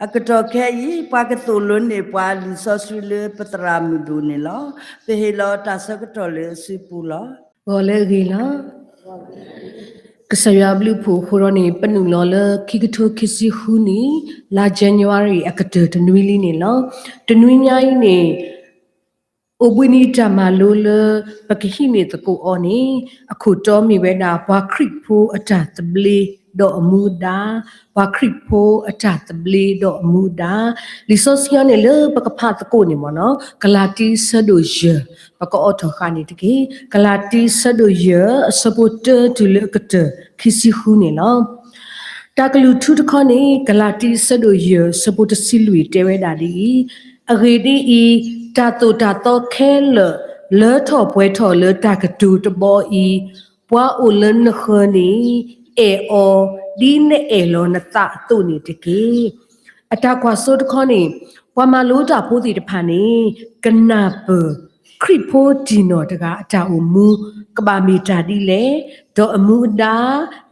အကတီၢ်ခဲအံၤ ပှၤကသိၣ်လိန့ၢ်ပှၤလံာ်စီဆှံလၢပသရၣ်မုၣ်ဒိၣ်န့ၣ်လီၤ. ပဟ့ၣ်လီၤတၢ်ဆၢကတီၢ်လၢအစုပူၤလီၤ. ဂီၤလၢအဂ့ၤလီၤ. ကစၢ်ယွၤအဘျုးအဖှိၣ်အဃိဒီးန့ၣ် ပနုာ်လီၤလၢခံကထိခံဆံဃုနံၣ် လါ January အကတၢၢ်တနွံလံန့ၣ်လီၤ. တနွံညါအံၤန့ၣ် အိၣ်ဘှံးနံၤတၢ်မၤလိလၢ ပကဟံးန့ၢ်သကိးအီၤန့ၣ် အခိၣ်တီမ့ၢ်ဝဲဒၣ် ပှၤခရံာ်ဖိအတၢ်သဘျ့ဒီးအမူအဒါ, ပှၤခရံာ်ဖိအတၢ်သဘျ့ဒီးအမူအဒါ, လံာ်စီဆှံအံၤန့ၣ်လၢပကဖးသကိးန့ၣ်မ့ၢ်နီၤ, ကလၤတံ ဆၢဒိၣ်ယဲၢ်, ပကအိးထီၣ်ဃာ်န့ၣ်တက့ၢ်. ကလၤတံ ဆၢဒိၣ်ယဲၢ် အဆၢဖိတၢတုၤလၢအကတၢၢ်ခံဆံဃုန့ၣ်လီၤ. တၢ်ကလုၢ်ထူတခီန့ၣ် ကလၤတံ ဆၢဒိၣ်ယဲၢ် ဆၢဖိတဆံလွံၢ်တဲဝဲဒၣ်ဒ်အံၤ, အဂ့ၢ်ဒ်အံၤ, တၢ်သိၣ်တၢ်သီခဲလၢာ် လၢထီၣ်ပှဲၤထီၣ်လၢတၢ်ကတိၤတဘီအံၤ, ပှၤအိၣ်လၢနဃၢၤန့ၣ် အဲၣ်အီၤ ဒ်နအဲၣ်လီၤနသးအသိးန့ၣ်တက့ၢ်. အတၢ်ကွၢ်စိတခီန့ၣ် ပှၤမၤလိတၢ်ဖိသ့ၣ်တဖၣ်န့ၣ် ကနၢ်ပၢၢ် ခရံာ်ဖိတံၢ်နီၢ်တဂၤအတၢ်အိၣ်မူ ကဘၣ်မ့ၢ်တၢ်ဒ်လဲၣ်, ဒီးအမူအဒါ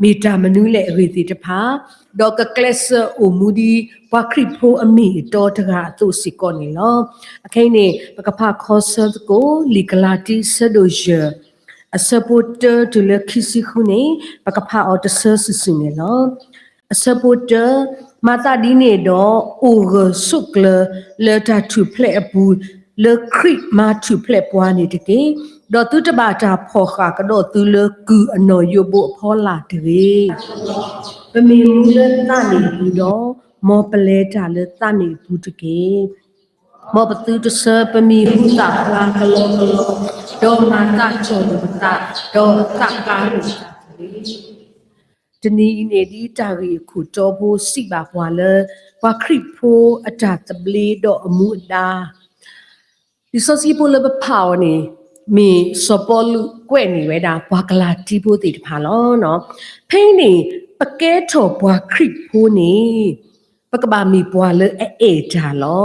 မ့ၢ်တၢ်မနုၤလဲၣ်အဂ့ၢ်သ့ၣ်တဖၣ်, ဒီးကကျဲးစၢးအိၣ်မူဒ် ပှၤခရံာ်ဖိအမ့ၢ်အတီတဂၤအသိးစ့ၢ်ကီးန့ၣ်လီၤ. အခဲအံၤန့ၣ် ပကဖးခီဆၢသကိး လံာ်ကလၤတံ ဆၢဒိၣ်ယဲၢ် အဆၢဖိတၢတုၤလၢခံဆံဃုန့ၣ် ပကဖးအီၤတဆၢစုာ်စုာ်န့ၣ်လီၤ. အဆၢဖိတၢ, မၤသးဒ်န့ၣ်ဒီး အိၣ်ဂၢၢ်ဆိးကျၢၤလၢတၢ်ထူၣ်ဖျဲးအပူၤ လၢခရံာ်မၤထူၣ်ဖျဲးပှၤန့ၣ်တက့ၢ်. ဒီးသုတဘၣ်တၢ်ဖီၣ်ဃာ်ကဒီးသုလၢကုၢ်အနီၣ်ယိဘိအဖီလာ်တဂ့ၤ. ပမ့ၢ်မူလၢသးန့ၣ်အပူၤဒီး, မ်ပလဲၤတၢ်လၢသးန့ၣ်အပူၤတက့ၢ်. မ်ပသုတဆၢပမံၤဟူသၣ်ဖျါကလီကလီ, ဒီးမၤသးတီၢ်လိာ်ပသး, ဒီးသးကါလိာ်ပသးတဂ့ၤ. တနံၤအံၤန့ၣ် ဒ်တၢ်ဂ့ၢ်အခိၣ်တီဖိစံးဘၣ်ပှၤလၢ ပှၤခရံာ်ဖိအတၢ်သဘျ့ဒီးအမူအဒါ, လံာ်စီဆှံဖိလၢပဖးအီၤန့ၣ် မ့ၢ်စီၤပီလူးကွဲးန့ၢ်ဝဲဒၣ်ပှၤကလၤတံဖိသ့ၣ်တဖၣ်လီၤ. ဖဲအံၤန့ၣ် ပကဲထီၣ်ပှၤခရံာ်ဖိန့ၣ် ပကဘၣ်မ့ၢ်ပှၤလၢအအဲၣ်တၢ်လီ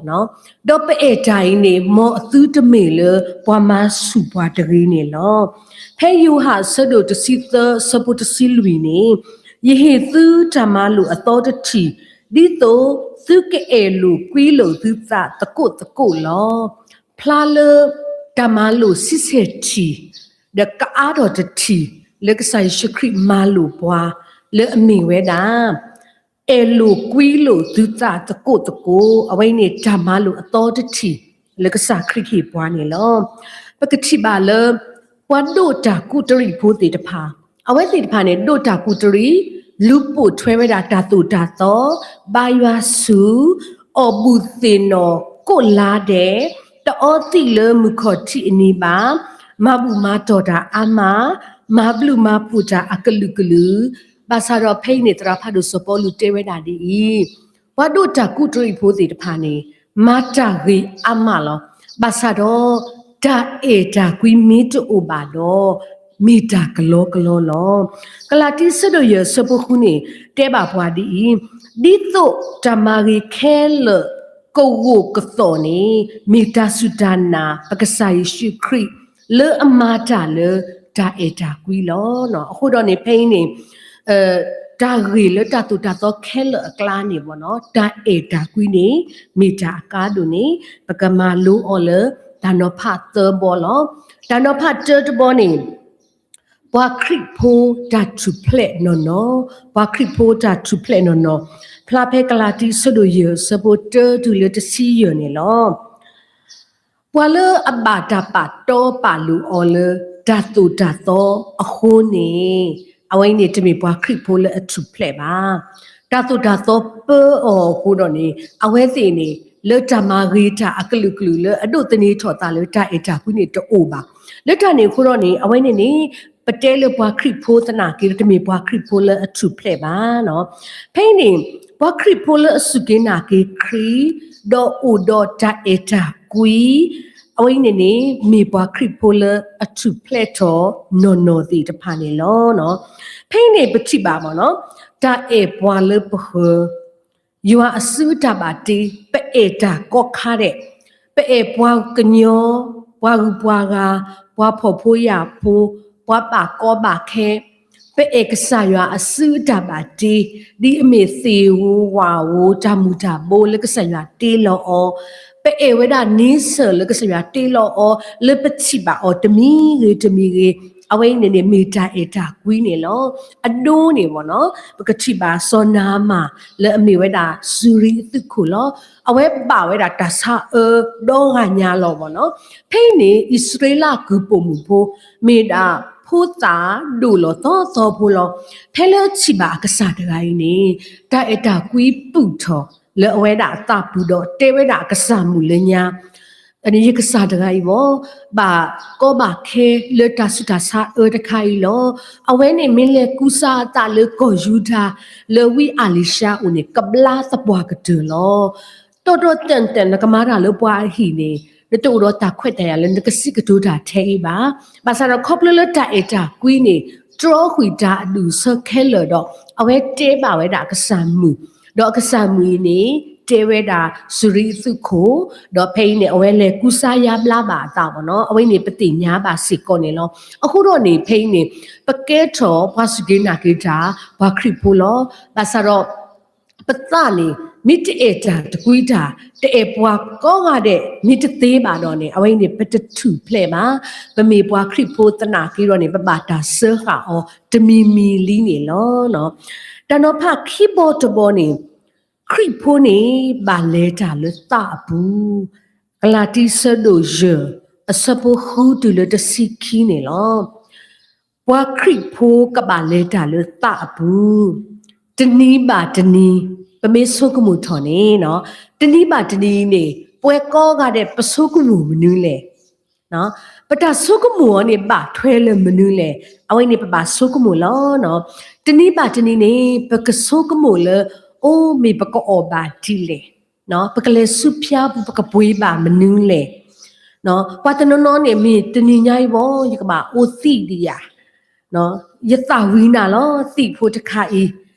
ၤ. ဒီးပအဲၣ်တၢ်အံၤန့ၣ် မ်အသုတမ့ၢ်လၢပှၤမၤဆူၣ်ပှၤတဂ့ၤန့ၣ်လီၤ. ဖဲယိၤဟၣ်အဆၢဒိၣ်တဆံသၢ အဆၢဖိတဆံလွံၢ်န့ၣ်, ယဟ့ၣ်သုတၢ်မၤလိာ်အသီတထံၣ်, ဒ်သိးသုကအဲၣ်လိာ်ကွံလိာ်သုသးသကိးသကိးလီၤ. ဖျါလၢတၢ်မၤလိာ်ဆံဆဲၣ်ထံၣ် ဒီးကအါထီၣ်တထံၣ် လၢကစၢ်ယ့ၣ်ၡူးခရံာ်မၤလိာ်ပှၤ လၢအမ့ၢ်ဝဲဒၣ် အဲၣ်လိာ်ကွံလိာ်သုသးသကိးသကိး, အဝဲအံၤန့ၣ် တၢ်မၤလိာ်အသီတထံၣ် လၢကစၢ်ခရံာ်ဟ့ၣ်ပှၤန့ၣ်လီၤ. ပကထံၣ်ဘၣ်လၢ ပှၤဒိးတၢ်ကူးတရံးဖိသ့ၣ်တဖၣ်, အဝဲသ့ၣ်တဖၣ်န့ၣ် ဒိးတၢ်ကူးတရံး, လူၤပိာ်ထွဲဝဲဒၣ်တၢ်သိၣ်တၢ်သီ, ဘါယွၤဆူၣ်, အီၣ်ဘူၣ်သ့ၣ်နီၣ်ကိးလါဒဲး, တအီသံးလၢမုၢ်ခီၣ်ထံးအနံၤဘၣ်, မၤဘူၣ်မၤတီၢ်တၢ်အါမး, မၤဘျုးမၤဖှိၣ်တၢ်အကလုာ်ကလုာ်, ဘၣ်ဆၣ်ဒီးဖဲအံၤန့ၣ် သရၣ်ဖးဒိၣ်စီၤပီလူးတဲဝဲဒၣ်ဒ်အံၤ, ပှၤဒိးတၢ်ကူးတရံးဖိသ့ၣ်တဖၣ်န့ၣ် မၤတၢ်ဂ့ၤအါမးလီၤ. ဘၣ်ဆၣ်ဒီး တၢ်အဲၣ်တၢ်ကွံမ့ၢ်တအိၣ်ဘၣ်ဒီး မ့ၢ်တၢ်ကလီကလီလီၤ. ကလၤတံ ဆၢဒိၣ်ယဲၢ် ဆၢဖိဃုန့ၣ် တဲဘၣ်ပှၤဒ်အံၤ, ဒ်သိးတၢ်မၤဂ့ၤခဲလၢာ် ကဂိာ်ကသိးန့ၣ် မ့ၢ်တၢ်စူၢ်တၢ်နာ် ပကစၢ်ယ့ၣ်ၡူးခရံာ် လၢအမၤတၢ်လၢတၢ်အဲၣ်တၢ်ကွံလီၤ. အဃိဒီးန့ၣ် ဖဲအံၤန့ၣ် တၢ်ဂ့ၢ်လၢတၢ်သိၣ်တၢ်သီခဲလၢာ်အကျါန့ၣ် တၢ်အဲၣ်တၢ်ကွံန့ၣ် မ့ၢ်တၢ်အကါဒိၣ်န့ၣ် ပကမၤလိအီၤလၢတၢ်နီၤဖးသၢဘီလီၤ. တၢ်နီၤဖးတၢတဘီန့ၣ် ပှၤခရံာ်ဖိတၢ်ထူၣ်ဖျဲးနီၢ်နီၢ်, ပှၤခရံာ်ဖိတၢ်ထူၣ်ဖျဲးနီၢ်နီၢ်, ဖျါဖဲကလၤတံ ဆၢဒိၣ်ယဲၢ် ဆၢဖိတၢတုၤလၢတဆံယဲၢ်န့ၣ်လီၤ. ပှၤလၢအဘၣ်တၢ်ပာ်တီပာ်လိၤအီၤလၢတၢ်သိၣ်တၢ်သီအဃိန့ၣ်, အဝဲအံၤန့ၣ် တမ့ၢ်ပှၤခရံာ်ဖိလၢအထူၣ်ဖျဲးဘၣ်. တၢ်သိၣ်တၢ်သီပၢအီၤအဃိဒီးန့ၣ် အဝဲသ့ၣ်န့ၣ် လၢတၢ်မၤဂ့ၤတၢ်အကလုာ်ကလုာ်လၢအဒိးသန့ၤထီၣ်သးလၢတၢ်အဲၣ်တၢ်ကွံန့ၣ်တအိၣ်ဘၣ်. လၢတၢ်န့ၣ်အဃိဒီးန့ၣ် အဝဲန့ၣ်န့ၣ် ပတဲလၢပှၤခရံာ်ဖိသနာ်က့ တမ့ၢ်ပှၤခရံာ်ဖိလၢအထူၣ်ဖျဲးဘၣ်. ဖဲအံၤန့ၣ် ပှၤခရံာ်ဖိလၢအစူၢ်က့ၤနာ်က့ၤခရံာ် ဒီးအိၣ်ဒီးတၢ်အဲၣ်တၢ်ကွံ အဝဲအံၤန့ၣ်န့ၣ် မ့ၢ်ပှၤခရံာ်ဖိလၢအထူၣ်ဖျဲးထီၣ်နီၢ်နီၢ်သ့ၣ်တဖၣ်န့ၣ်လီၤ. ဖဲအံၤန့ၣ်ပထံၣ်ဘၣ်မ့ၢ်နီၤ တၢ်အဲၣ်ပှၤလၢပဃၢၤ ယွၤအစုအတၢ်ဘၣ်တ့ ပအဲၣ်တၢ်ကိးခါဒဲး, ပအဲၣ်ပှၤကညီ, ပှၤဂုၤပှၤဂၤ, ပှၤဖှီၣ်ဖိယာ်ဖိ, ပှၤဘၣ်ကီဘၣ်ခဲ, ပအဲၣ်ကစၢ်ယွၤအစုအတၢ်ဘၣ်တ့, ဒ်အမ့ၢ်သ့ၣ်ဧိၤဝၣ်ဧိၤ တၢ်မုၢ်တၢ်ဘိလၢကစၢ်ယွၤတ့လီၤအီၤ, ပအဲၣ်ဝဲဒၣ်န့ဆၢၣ်လၢကစၢ်ယွၤတ့လီၤအီၤ လၢပထံၣ်ဘၣ်အီၤတမံၤဂ့ၤတမံၤဂ့ၤ, အဝဲအံၤန့ၣ်န့ၣ် မ့ၢ်တၢ်အဲၣ်တၢ်ကွံန့ၣ်လီၤ. အဒိန့ၣ်ဘၣ်နီၤ ပကထံၣ်ဘၣ်စီၤနၤမၣ် လၢအမ့ၢ်ဝဲဒၣ်စူၤရံအသုးခိၣ်လီၤ. အဝဲဘၣ်ဝဲဒၣ်တၢ်ဆါအၢဒီဂၤညါလီၤဘၣ်နီၤ. ဖဲအံၤန့ၣ် အံၣ်စရ့လးကုၢ်ပိာ်မုၣ်ဖိ မ့ၢ်ဒၣ်ဖိသၣ်ဒိၣ်လီၤသီသီဖိလီၤ. ဖဲလၢအထံၣ်ဘၣ်အကစၢ်တဂၤအံၤန့ၣ် တၢ်အဲၣ်တၢ်ကွံပုၢ်ထီၣ်လၢအဝဲဒၣ်အသးပူၤဒီးတဲဝဲဒၣ်အကစၢ်မုၣ်လၢညါ ယကစၢ်တဂၤအံၤဘၣ် ဘၣ်ကီဘၣ်ခဲလၢတၢ်ဆူးတၢ်ဆါအၢတခါအံၤလီၤ. အဝဲန့ၣ်မ့ၢ်လဲၤကူစါအသးလၢကီၢ်ယူဒၤ လၢဝံအၤလံၤၡါအအိၣ်န့ၣ် ကဘျါသပှၢ်ကတၢၢ်လီၤ. တီတီတဲာ်တဲာ် နကမၤတၢ်လၢပှၤအဟံၣ်န့ၣ် နတအိၣ်ဒီးတၢ်ခွဲးတၢ်ယာ်လၢနကစံးကတိၤတၢ်ထဲအံၤဘၣ်. ဘၣ်ဆၣ်ဒီးခီဖျိလၢတၢ်အဲၣ်တၢ်ကွံန့ၣ် တြီဃံာ်တၢ်အဒူၣ်အဆၢခဲလၢာ်ဒီး အဝဲတဲဘၣ်ဝဲဒၣ်အကစၢ်မုၣ်, ဒီးအကစၢ်မုၣ်အံၤန့ၣ် တဲဝဲဒၣ်စူၤရံအသုးခိၣ်, ဒီးဖဲအံၤန့ၣ် အဝဲလဲၤကူစါယါဘျါဘၣ်အသးဘၣ်နီၤ. အဝဲအံၤန့ၣ် ပသ့ၣ်ညါဘၣ်စ့ၢ်ကီးန့ၣ်လီၤ. အဃိဒီးန့ၣ် ဖဲအံၤန့ၣ် ပကဲထီၣ်ပှၤစူၢ်က့ၤနာ်က့ၤတၢ် ပှၤခရံာ်ဖိလီၤ. ဘၣ်ဆၣ်ဒီး ပသးန့ၣ် မ့ၢ်တအဲၣ်တၢ်တကွံတၢ် တအဲၣ်ပှၤကိးဂၤဒဲး မ့ၢ်တသ့ဘၣ်ဒီးန့ၣ် အဝဲအံၤန့ၣ် ပတထူၣ်ဖျဲးဘၣ်. ပမ့ၢ်ပှၤခရံာ်ဖိသနာ်က့ဒီးန့ၣ် ပဘၣ်တၢ်စၢဃာ်အီၤတမံၤမံၤလံန့ၣ်လီၤ. တၢ်နီၤဖးခံဘီတဘီန့ၣ် ခရံာ်ဖိန့ၣ် ဘၣ်လဲၤတၢ်လၢသးအပူၤ, ကလၤတံ ဆၢဒိၣ်ယဲၢ် အဆၢဖိဃုတုၤလၢတဆံခံန့ၣ်လီၤ. ပှၤခရံာ်ဖိကဘၣ်လဲၤတၢ်လၢသးအပူၤ, တနံၤဘၣ်တနံၤ ပမ့ၢ်ဆိကမိၣ်ထီၣ်န့ၣ်, တနံၤဘၣ်တနံၤန့ၣ် ပဝဲကိးဂၤဒဲး ပဆိကမိၣ်မနုၤလဲၣ်. ပတၢ်ဆိကမိၣ်အီၤန့ၣ် ဘၣ်ထွဲလၢမနုၤလဲၣ်. အဝဲန့ၣ် ပဘၣ်ဆိကမိၣ်လီၤ. တနံၤဘၣ်တနံၤန့ၣ် ပကဆိကမိၣ်လၢ အိၣ်မ့ၢ်ပကအီၣ်ဘၣ်ဒ်လဲၣ်, ပကလဲၤဆူဖၠါပူၤ ပကပှ့ၤဘၣ်မနုၤလဲၣ်. ပှၤတနီၤနီၤန့ၣ် မ့ၢ်တနံၤညါအံၤဘၣ် ယကဘၣ်အိၣ်သံးဒံးယၤ, ယသးဝံၣ်နၤလီၤ သံးဖိတခါအံၤ,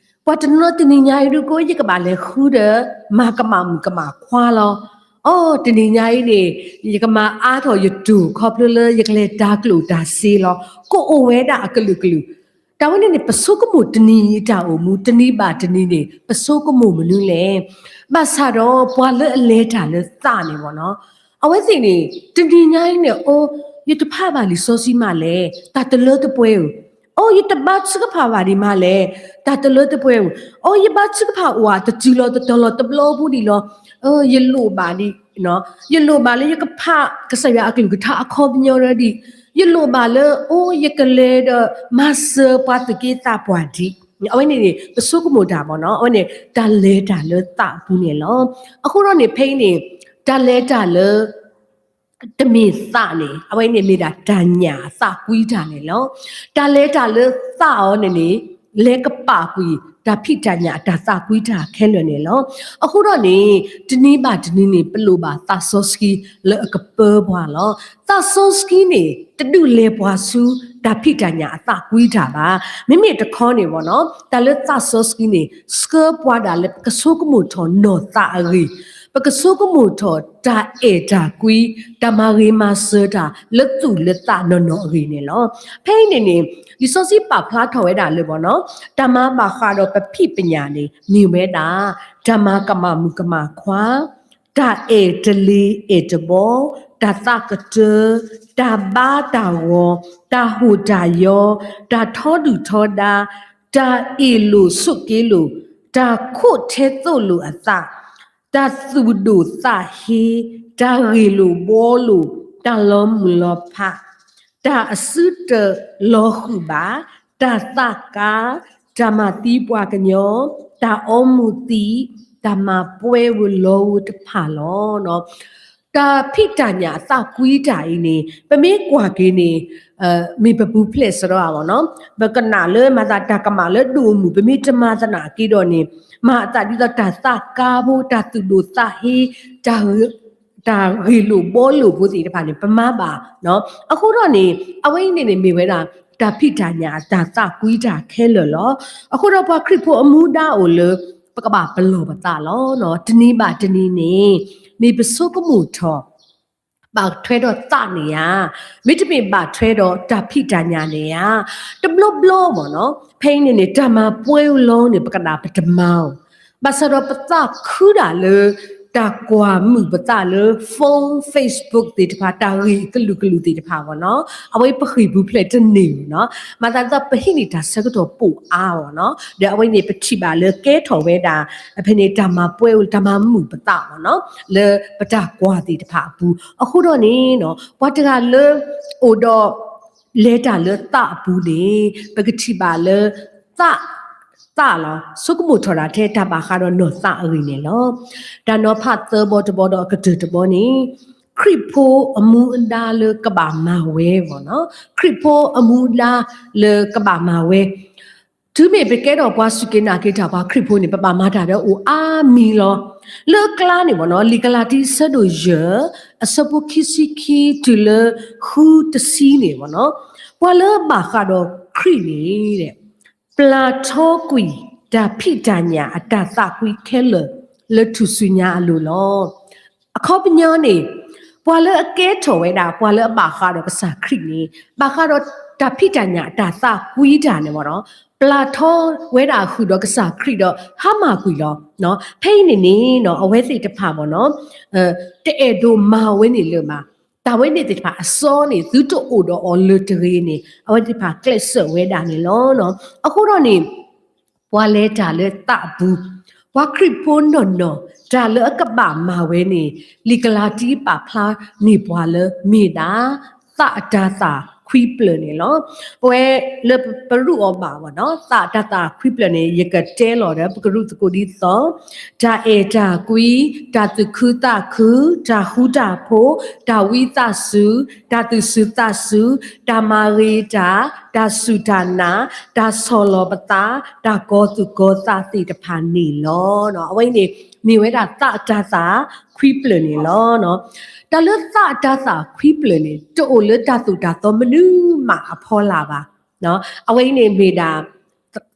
ပှၤတနီၤနီၤတနံၤညါအံၤဒုးကအိၣ် ယကဘၣ်လဲၤဃုဒီး မၤကမၣ်မုၣ်ကမၣ်ခွါလီၤ. အိ တနံၤညါအံၤန့ၣ် ယကမၤအါထီၣ်ယတူၢ် ခီဖျိလၢယကလဲၤတၢ်ကျိၣ်တၢ်စ့လီၤ. ကအိၣ်ဝဲဒၣ်အကလုာ်ကလုာ်. တၢ်ဝဲန့ၣ်န့ၣ် ပဆိကမိၣ်တနံၤအံၤတၢ်အိၣ်မူ တနံၤဘၣ်တနံၤန့ၣ် ပဆိကမိၣ်မနုၤလဲၣ်. ဘၣ်ဆၣ်ဒီးပှၤလၢအလဲၤတၢ်လၢသးန့ၣ်ဘၣ်နီၤ, အဝဲသ့ၣ်န့ၣ် တနံၤညါအံၤန့ၣ် အိ ယတဖးဘၣ်လံာ်စီဆှံမးလဲၣ်, တၢ်တလၢတပှဲၤဧိၤ. အိ ယတဘါထုကဖၣ်ဘၣ်ဒံးမးလဲၣ်, တၢ်တလၢတပှဲၤဧိၤ. အိ ယဘါထုကဖၣ်အိၣ်ဧါ တတုၤလီၤတတီၤလီၤတဘျီဖိဒံးလီၤ. ယလိၣ်ဘၣ်ဒံး, ယလိၣ်ဘၣ်လၢယကဖးကစၢ်ယွၤအကလုၢ်ကထါအခီပညီဒံး, ယလိၣ်ဘၣ်လၢ အိ ယကလဲၤဒီးမၤစၢၤပှၤသူၣ်က့သးပှၢ်ဒံး. အဝဲန့ၣ်န့ၣ် ပဆိကမိၣ်တၢ်ဘၣ်နီၤ, အဝဲန့ၣ် တၢ်လဲၤတၢ်လၢသးအပူၤန့ၣ်လီၤ. အဃိဒီးန့ၣ် ဖဲအံၤန့ၣ် တၢ်လဲၤတၢ်လၢ တမ့ၢ်သးန့ၣ် အဝဲန့ၣ်မ့ၢ်ဒၣ်တၢ်ညၣ်အသးကွံတၢ်န့ၣ်လီၤ. တၢ်လဲၤတၢ်လၢသးအီၤန့ၣ်န့ၣ် လဲၤကပာ်ကွံာ် တၢ်ဖံးတၢ်ညၣ်အတၢ်သးကွံတၢ်ခဲလၢာ်န့ၣ်လီၤ. အဃိဒီးန့ၣ် တနံၤဘၣ်တနံၤန့ၣ် ပလိၣ်ဘၣ်သးစီဆှံလၢအကပၢပှၤလီၤ. သးစီဆှံန့ၣ် တဒုးလဲၤပှၤဆူ တၢ်ဖံးတၢ်ညၣ်အသးကွံတၢ်ဘၣ်. မ့မ့ၢ်တခီန့ၣ်ဘၣ်နီၤ တၢ်လၢသးစီဆှံန့ၣ် ဆှၢပှၤဒၣ်လၢပကဆိကမိၣ်ထီၣ်နီၢ်သးအဂ့ၢ်, ပကဆိကမိၣ်ထီၣ်တၢ်အဲၣ်တၢ်ကွံ, တၢ်မၤဂ့ၤမၤစၢၤတၢ်လၢသူၣ်လၢသးနီၢ်နီၢ်အဂ့ၢ်န့ၣ်လီၤ. ဖဲအံၤန့ၣ်န့ၣ် လံာ်စီဆှံပာ်ဖျါထီၣ်ဝဲဒၣ်လၢဘၣ်နီၤ တၢ်မၤဘၣ်ဃးဒီးပဖံးပညၣ်န့ၣ် မ့ၢ်ဝဲဒၣ် တၢ်မၤကမၣ်မုၣ်ကမၣ်ခွါ, တၢ်အဲၣ်တလ့ၤအဲၣ်တဘီ, တၢ်သးကတၢၢ်, တၢ်ဘါတၢ်ဂီၤ, တၢ်ဟိၣ်တၢ်ယီ, တၢ်ထီဒုၣ်ထီဒါ, တၢ်အ့ၣ်လိာ်ဆိးက့လိာ်, တၢ်ခိးထဲသိးလိာ်အသး, တၢ်သူၣ်ဒိၣ်သးဟ့, တၢ်ဂ့ၢ်လိာ်ဘှီလိာ်, တၢ်လီၤမုၢ်လီၤဖး, တၢ်အစုတလီၤဃုာ်ဘၣ်, တၢ်သးကါ, တၢ်မၤသံပှၤကညီ, တၢ်အီမူၤသံး, တၢ်မၤပှဲၤဝဲလီၤဝဲတဖၣ်လီၤ. တၢ်ဖံးတၢ်ညၣ်အသးကွံတၢ်အံၤန့ၣ် ပမ့ၢ်ကွၢ်က့ၤန့ၣ် မ့ၢ်ပပူၤဖျဲးစရီအဂီၢ်နီၤ ပကနၣ်လၢမၤသးတၢ်ကမၣ်လၢဒိၣ်အမုၢ် ပမ့ၢ်တမၤသနာ်က့ဒီးန့ၣ် မၤအသးဒ်သိးတၢ်သးကါဖိ တၢ်သူၣ်ဒိၣ်သးဟ့ တၢ်ဂ့ၢ်လိာ်ဘှီလိာ်ဖိသ့ၣ်တဖၣ်န့ၣ် ပမၤဘၣ်. အဃိဒီးန့ၣ် အဝဲအံၤန့ၣ်န့ၣ် မ့ၢ်ဝဲဒၣ် တၢ်ဖံးတၢ်ညၣ်အတၢ်သးကွံတၢ်ခဲလၢာ်လီၤ. အဃိဒီးပှၤခရံာ်ဖိအမူဒါအိၣ်လၢ ပကဘၣ်ပလီၢ်ပသးလီၤ. တနံၤဘၣ်တနံၤန့ၣ် မ့ၢ်ပဆိကမိၣ်ထီၣ် ဘၣ်ထွဲဒီးသးန့ၣ်ဧါ, မ့တမ့ၢ်ဘၣ်ထွဲဒီးတၢ်ဖံးတၢ်ညၣ်န့ၣ်ဧါ, တဘျီဘျီမ့ၢ်နီၤ, ဖဲအံၤန့ၣ်န့ၣ် တၢ်မၤပှဲၤလီၤန့ၣ် ပကဒၣ်ပတမၤအီၤ, ဘၣ်ဆၣ်ဒီးပသးခုဒၣ်လၢ တၢ်ကွၢ်မုာ်ပသးလၢ phone, Facebook သ့ၣ်တဖၣ် တၢ်ဂ့ၢ်ကလုာ်ကလုာ်သ့ၣ်တဖၣ်မ့ၢ်နီၤ, အဝဲပဃ့ၢ်ပူၤဖျဲးတန့ၢ်မ့ၢ်နီၤ, မၤသးဒ်သိးပဟံးန့ၢ်တၢ်ဆၢကတီၢ်ပိာ်အါမ့ၢ်နီၤ, ဒီးအဝဲန့ၣ်ပထံၣ်ဘၣ်လၢကဲထီၣ်ဝဲဒၣ် ဖဲန့ၣ်တၢ်မၤပှဲၤ တၢ်မၤမုာ်ပသးမ့ၢ်နီၤ, လၢပတၢ်ကွၢ်သ့ၣ်တဖၣ်အပူၤ, အဃိဒီးန့ၣ်နီၤ ပှၤတဂၤလၢ အိၣ်ဒီး လဲၤတၢ်လၢသးအပူၤန့ၣ် ပကထံၣ်ဘၣ်လၢ သး သးလီၤ ဆိကမိၣ်ထီၣ်ဒၣ်ထဲတၢ်ဘၣ်ဃးဒီးနီၢ်သးအဂ့ၢ်န့ၣ်လီၤ. တၢ်နီၤဖးသၢဘီတဘီဒီးအကတၢၢ်တဘီန့ၣ် ခရံာ်ဖိအမူအဒါလၢကဘၣ်မၤဝဲမ့ၢ်နီၤ, ခရံာ်ဖိအမူအဒါလၢကဘၣ်မၤဝဲ တုၤမ့ၢ်ပကဲထီၣ်ပှၤစူၢ်က့ၤနာ်က့ၤတၢ်ပှၤခရံာ်ဖိန့ၣ် ပဘၣ်မၤတၢ်ဒီးအိၣ်အါမံၤလီၤ. လၢအကျါန့ၣ်မ့ၢ်နီၤ လံာ်ကလၤတံအဆၢဒိၣ်ယဲၢ် အဆၢဖိခံဆံခံတုၤလၢဃုတဆံန့ၣ်မ့ၢ်နီၤ, ပှၤလၢအဘၣ်ဃးဒီးခရံာ်န့ၣ် ပျၢ်ထီကွံာ်တၢ်ဖံးတၢ်ညၣ်အတၢ်သးကွံခဲလၢာ်လၢထူၣ်စုညါအလိၤလီၤ. အခီပညီန့ၣ် ပှၤလၢအကဲထီၣ်ဝဲဒၣ် ပှၤလၢအဘၣ်ဃးဒီးကစၢ်ခရံာ်န့ၣ် ဘၣ်ဃးဒီးတၢ်ဖံးတၢ်ညၣ်အတၢ်သးကွံတၢ်န့ၣ်မ့ၢ်နီၤ ပျၢ်ထီဝဲဒၣ်ဃုာ်ဒီးကစၢ်ခရံာ်ဒီးဟါမၢ်ကွံာ်လီၤ. ဖဲအံၤန့ၣ်န့ၣ်နီၤ အဝဲသ့ၣ်တဖၣ်မ့ၢ်နီၤ တအဲၣ်ဒိးမၤဝဲန့ၣ်လၢၤဘၣ်. တၢ်ဝဲန့ၣ်သ့ၣ်တဖၣ်အစီန့ၣ် သုတအိၣ်ဒီးအီၤလၢၤတဂ့ၤန့ၣ် အဝဲသ့ၣ်တဖၣ်ကျဲးစၢးဝဲဒၣ်န့ၣ်လီၤ. အဃိဒီးန့ၣ် ပှၤလဲၤတၢ်လၢသးအပူၤ, ပှၤခရံာ်ဖိနီၢ်နီၢ် တၢ်လၢအကဘၣ်မၤဝဲန့ၣ် လံာ်ကလၤတံပာ်ဖျါန့ၢ်ပှၤလၢမ့ၢ်ဒၣ် သးအတၤသၣ်ခွံဖျၢၣ်န့ၣ်လီၤ. ပဝဲလၢပရူးအီၤဘၣ်မ့ၢ်နီၤ သးအတၤသၣ်ခွံဖျၢၣ်န့ၣ် ယကတဲလီၤဒီး ပကရူၢ်သကိးဒ်သိး တၢ်အဲၣ်တၢ်ကွံ, တၢ်သူၣ်ခုသးခု, တၢ်ဃူတၢ်ဖိး, တၢ်ဝံသးစူၤ, တၢ်သူၣ်စူၤသးစူၤ, တၢ်မၤဂ့ၤတၢ်, တၢ်စူၢ်တၢ်နာ်, တၢ်ဆီၣ်လီၤပသး, တၢ်ကီၤသူၣ်ကီၤသးသ့ၣ်တဖၣ်န့ၣ်လီၤ. အဝဲအံၤန့ၣ် မ့ၢ်ဝဲဒၣ်သးအတၤသၣ်ခွံဖျၢၣ်န့ၣ်လီၤ. တၢ်လၢသးအတၤသၣ်ခွံဖျၢၣ်န့ၣ် တအိၣ်လၢတၢ်သိၣ်တၢ်သီမနုၤမးအဖီလာ်ဘၣ်. အဝဲအံၤန့ၣ်မ့ၢ်ဒၣ်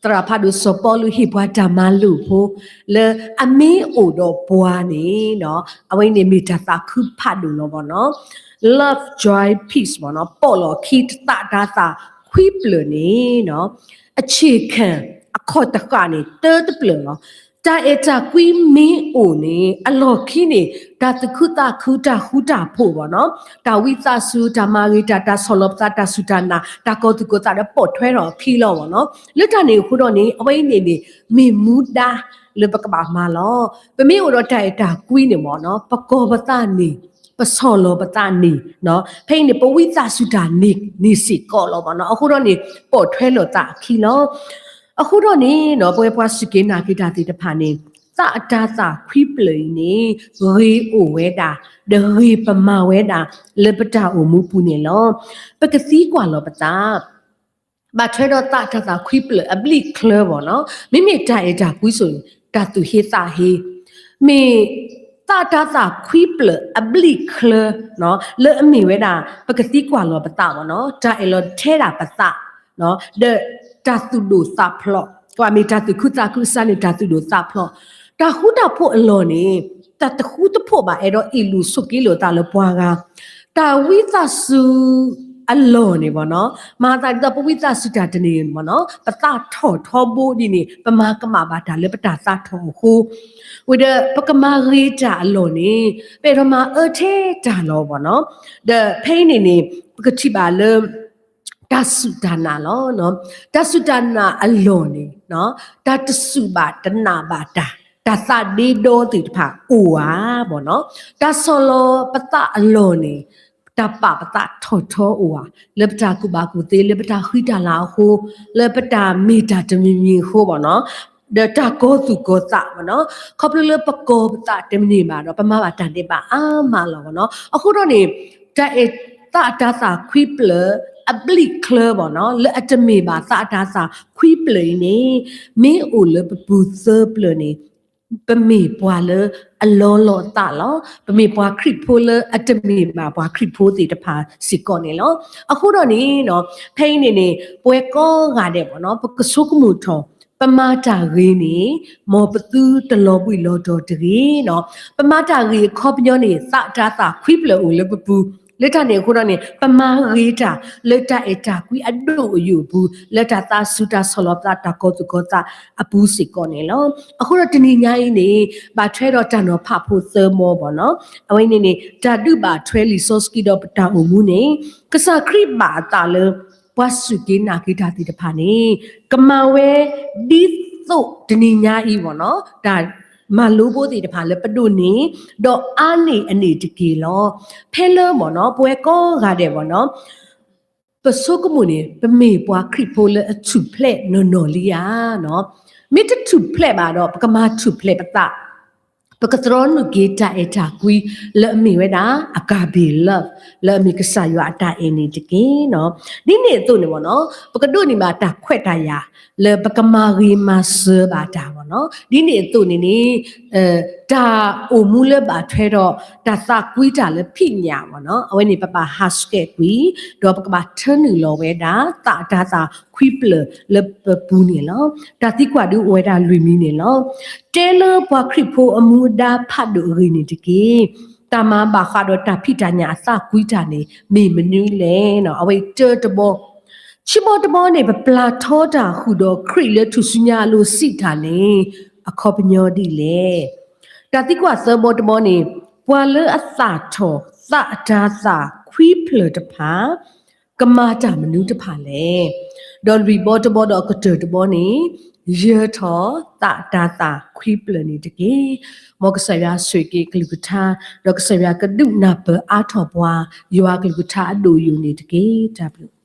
သရၣ်ဖးဒိၣ်စီၤပီလူးဟ့ၣ်ပှၤတၢ်မၤလိာ်ဖိ လၢအမ့ၢ်အိၣ်ဒီးပှၤန့ၣ် အဝဲအံၤန့ၣ်မ့ၢ်တၢ်သးခုဖးဒိၣ်လီၤမ့ၢ်နီၤ. Love, joy, peace မ့ၢ်နီၤ ပိာ်လီၤခံသးတၤသၣ်ခွံဖျၢၣ်န့ၣ် အဆ့ၣ်ခၣ်အခီၣ်တဃာ်န့ၣ် တၢတဖျၢၣ်လီၤ. တၢ်အဲၣ်တၢ်ကွံမ့ၢ်အိၣ်န့ၣ် အလီၢ်ခံန့ၣ် တၢ်သူၣ်ခုသးခု တၢ်ဃူတၢ်ဖိးမ့ၢ်နီၤ တၢ်ဝံသးစူၤ တၢ်မၤဂ့ၤတၢ် တၢ်ဆီၣ်လီၤပသး တၢ်စူၢ်တၢ်နာ် တၢ်ကီၤသူၣ်ကီၤသးဒီးပိာ်ထွဲထီၣ်အခံလီၤမ့ၢ်နီၤ. လၢတၢ်န့ၣ်အဃိဒီးန့ၣ် အဝဲအံၤန့ၣ်န့ၣ် မ့ၢ်မူဒါလၢပကဘၣ်မၤလီၤ. ပမ့ၢ်အိၣ်ဒီးတၢ်အဲၣ်တၢ်ကွံန့ၣ်မ့ၢ်နီၤ ပကီၤပသးန့ၣ် ပဆီၣ်လီၤပသးန့ၣ် ဖဲအံၤန့ၣ် ပဝံသးစူၤတၢ်န့ၣ် န့ၣ်စ့ၢ်ကီးလီၤမ့ၢ်နီၤ. အဃိဒီးန့ၣ် ပိာ်ထွဲလိာ်သးအခံလီၤ. အဃိဒီးန့ၣ်နီၤ ပဝဲပှၤစူၢ်က့ၤနာ်က့ၤတၢ်သ့ၣ်တဖၣ်န့ၣ် သးအတၤသၣ်ခွံဖျၢၣ်အံၤန့ၣ် ဂ့ၤအိၣ်ဝဲဒၣ် ဒီးဂ့ၤပမၤဝဲဒၣ် လၢပတၢ်အိၣ်မူပူၤန့ၣ်လီၤ. ပကသံကွၢ်လီၤပသး ဘၣ်ထွဲဒီးသးအတၤသၣ်ခွံဖျၢၣ်အဘျံးချၢမ့ၢ်နီၤ, မ့မ့ၢ်တၢ်အဲၣ်တၢ်ကွံစိၤန့ၣ် တၢ်သူၣ်ဟ့သးဟ့, မ့ၢ်သးအတၤသၣ်ခွံဖျၢၣ်အဘျံးချၢနီၤ လၢအမ့ၢ်ဝဲဒၣ် ပကသံကွၢ်လီၤပသးမ့ၢ်နီၤ, တၢ်အဲၣ်လီၤထဲဒၣ်ပသး ဒီးတၢ်သူၣ်ဒိၣ်သးဖျိး, ကွၢ်မ့ၢ်တၢ်သူၣ်ခုသးခုအစးန့ၣ် တၢ်သူၣ်ဒိၣ်သးဖျိး, တၢ်ဃူတၢ်ဖိးအလီၢ်န့ၣ် တၢ်တဃူတဖိးဘၣ် အဲၣ်ဒိးအ့ၣ်လိာ်ဆိးက့လိာ်သးလၢပှၤဂၤ, တၢ်ဝံသးစူၤအလီၢ်န့ၣ်မ့ၢ်နီၤ, မၤသးဒ်သိးပဝံသးစူၤတၢ်တန့ၢ်မ့ၢ်နီၤ, ပသးထီၣ်ထီဘိဒ်န့ၣ် ပမၤကမၣ်ဘၣ်တၢ်လၢပတၢ်သးထီၣ်အဃိ, ဝံၤဒီးပကမၤဂ့ၤတၢ်အလီၢ်န့ၣ် ပအဲၣ်ဒိးမၤအၢထဲတၢ်လီၤမ့ၢ်နီၤ, ဒီးဖဲအံၤန့ၣ်န့ၣ် ပကထံၣ်ဘၣ်လၢ တၢ်စူၢ်တၢ်နာ်လီၤ. တၢ်စူၢ်တၢ်နာ်အလီၢ်န့ၣ် တၢ်တစူၢ်ဘၣ်တနာ်ဘၣ်တၢ်, တၢ်သးဒ့ဒီသ့ၣ်တဖၣ်အိၣ်ဧါမ့ၢ်နီၤ, တၢ်ဆီၣ်လီၤပသးအလီၢ်န့ၣ် တၢ်ပာ်ပသးထီၣ်ထီအိၣ်ဧါ, လၢပတၢ်ကူၣ်ဘၣ်ကူၣ်သ့ လၢပတၢ်ဃံတၢ်လၤအဃိ, လၢပတၢ်မ့ၢ်တၢ်တမံၤမံၤအဃိမ့ၢ်နီၤ, ဒီးတၢ်ကီၤသူၣ်ကီၤသးမ့ၢ်နီၤ, ခီဖျိလၢပကီၤပသးတမ့ၢ်ဘၣ်ဒီး ပမၤဘၣ်တၢ်ဒဲးဘးအါမးလီၤမ့ၢ်နီၤ. အဃိဒီးန့ၣ် တၢ်အဲၣ်သးအတၤသၣ်ခွံဖျၢၣ်အဘျံးချၢမ့ၢ်နီၤ, လၢအတမ့ၢ်ဘၣ်သးအတၤသၣ်ခွံဖျၢၣ်အံၤန့ၣ် မ့ၢ်အိၣ်လၢပပူၤသၢဖျၢၣ်န့ၣ် ပမ့ၢ်ပှၤလၢအလီလီၤသးလီၤ. ပမ့ၢ်ပှၤခရံာ်ဖိလၢအတမ့ၢ်ဘၣ်ပှၤခရံာ်ဖိသ့ၣ်တဖၣ်စ့ၢ်ကီးန့ၣ်လီၤ. အဃိဒီးန့ၣ်နီၤ, ဖဲအံၤန့ၣ်န့ၣ် ပဝဲကိးဂၤဒဲးမ့ၢ်နီၤ, ပကဆိကမိၣ်ထီၣ် ပမၤတၢ်ဂ့ၤန့ၣ် မ်ပသုတလီၤဘှံးလီၤတီၤတဂ့ၤနီၤ. ပမၤတၢ်ဂ့ၤအခီပညီန့ၣ် သးတၤသၣ်ခွံဖျၢၣ်အိၣ်လၢပပူၤ, လၢတၢ်န့ၣ်အဃိဒီးန့ၣ် ပမၤဂ့ၤတၢ်လၢတၢ်အဲၣ်တၢ်ကွံအဒိၣ်အယိာ်အပူၤ, လၢတၢ်သးစူၤတၢ်ဆီၣ်လီၤပသးတၢ်ကီၤသူၣ်ကီၤသးအပူၤစ့ၢ်ကီးန့ၣ်လီၤ. အဃိဒီးတနံၤညါအံၤန့ၣ် ဘၣ်ထွဲဒီးတၢ်နီၤဖးဖိသၢဘီဘၣ်နီၤ. အဝဲန့ၣ်န့ၣ် တၢ်ဒုးဘၣ်ထွဲလံာ်စီဆှံဒီးပတၢ်အိၣ်မူန့ၣ် ကစၢ်ခရံာ်ဘၣ်အသးလၢ ပှၤစူၢ်က့ၤနာ်က့ၤတၢ်သ့ၣ်တဖၣ်န့ၣ် ကမၤဝဲဒ်သိးတနံၤညါအံၤဘၣ်နီၤ တၢ်မၤလိဖိသ့ၣ်တဖၣ်လၢပဒိးန့ၢ် ဒီးအါန့ၢ်အန့ၣ်တက့ၢ်လီၤ. ဖဲလၢဘၣ်နီၤ ပဝဲကိးဂၤဒဲးဘၣ်နီၤ ပဆိကမိၣ်န့ၣ် ပမ့ၢ်ပှၤခရံာ်ဖိလၢအထူၣ်ဖျဲးနီၢ်နီၢ်လံဧါနီၤ. မ့ၢ်တထူၣ်ဖျဲးဘၣ်ဒီး ပကမၤထူၣ်ဖျဲးပသး ပကသြီနုာ်က့ၤတၢ်အဲၣ်တၢ်ကွံ လၢအမ့ၢ်ဝဲဒၣ် agape love လၢအမ့ၢ်ကစၢ်ယွၤအတၢ်အဲၣ်န့ၣ်တက့ၢ်နီၤ. ဒ်န့ၣ်အသိးန့ၣ်ဘၣ်နီၤ ပကဒိးန့ၢ်ဘၣ်တၢ်ခွဲးတၢ်ယာ် လၢပကမၤဂ့ၤမၤစၢၤဘၣ်တၢ်ဘၣ်နီၤ. ဒ်န့ၣ်အသိးန့ၣ်န့ၣ် တၢ်အိၣ်မူလၢဘၣ်ထွဲဒီး တၢ်သးကွံတၢ်လၢဖံးညၣ်ဘၣ်နီၤ အဝဲန့ၣ် ပဘၣ်ဟးဆှဲးကွံာ် ဒီးပကဘၣ်ထၢနုာ်လီၤဝဲဒၣ် သးတၤသၣ်ခွံဖျၢၣ်လၢပပူၤန့ၣ်လီၤ. တၢ်သံကွၢ်ဒုးအိၣ်ဝဲဒၣ်လွံၢ်မံၤန့ၣ်လီၤ. တဲလၢပှၤခရံာ်ဖိအမူအဒါဖးဒိၣ်အဂ့ၢ်န့ၣ်တက့ၢ်. တၢ်မၤဘၣ်ဃးဒီးတၢ်ဖံးတၢ်ညၣ်အသးကွံတၢ်န့ၣ် မ့ၢ်မနုၤလဲၣ်နီၤ. အဝဲတၢတဘီ ခံဘီတဘီန့ၣ် ပပျၢ်ထီတၢ်ဃုာ်ဒီးခရံာ်လၢထူၣ်စုညါအလိၤစံးတၢ်န့ၣ် အခီပညီဒ်လဲၣ်. တၢ်သံကွၢ်သၢဘီတဘီန့ၣ် ပှၤလၢအသၣ်ထီၣ်သးတၤသၣ်ခွံဖျၢၣ်တဖၣ် ကမၤတၢ်မနုၤတဖၣ်လဲၣ်. ဒီးလွံၢ်ဘီတဘီဒီးအကတၢၢ်တဘီန့ၣ် ယၢၤထီၣ်သးတၤသၣ်ခွံဖျၢၣ်န့ၣ်တက့ၢ်. မ်ကစၢ်ယွၤဆိၣ်ဂ့ၤက့ၤကလုၢ်ကထါ ဒီးကစၢ်ယွၤကဒုးနၢ်ပၢၢ်အါထီၣ်ပှၤ ယွၤကလုၢ်ကထါအဒိၣ်ယိာ်န့ၣ်တက့ၢ်. တၢ်ဘျုး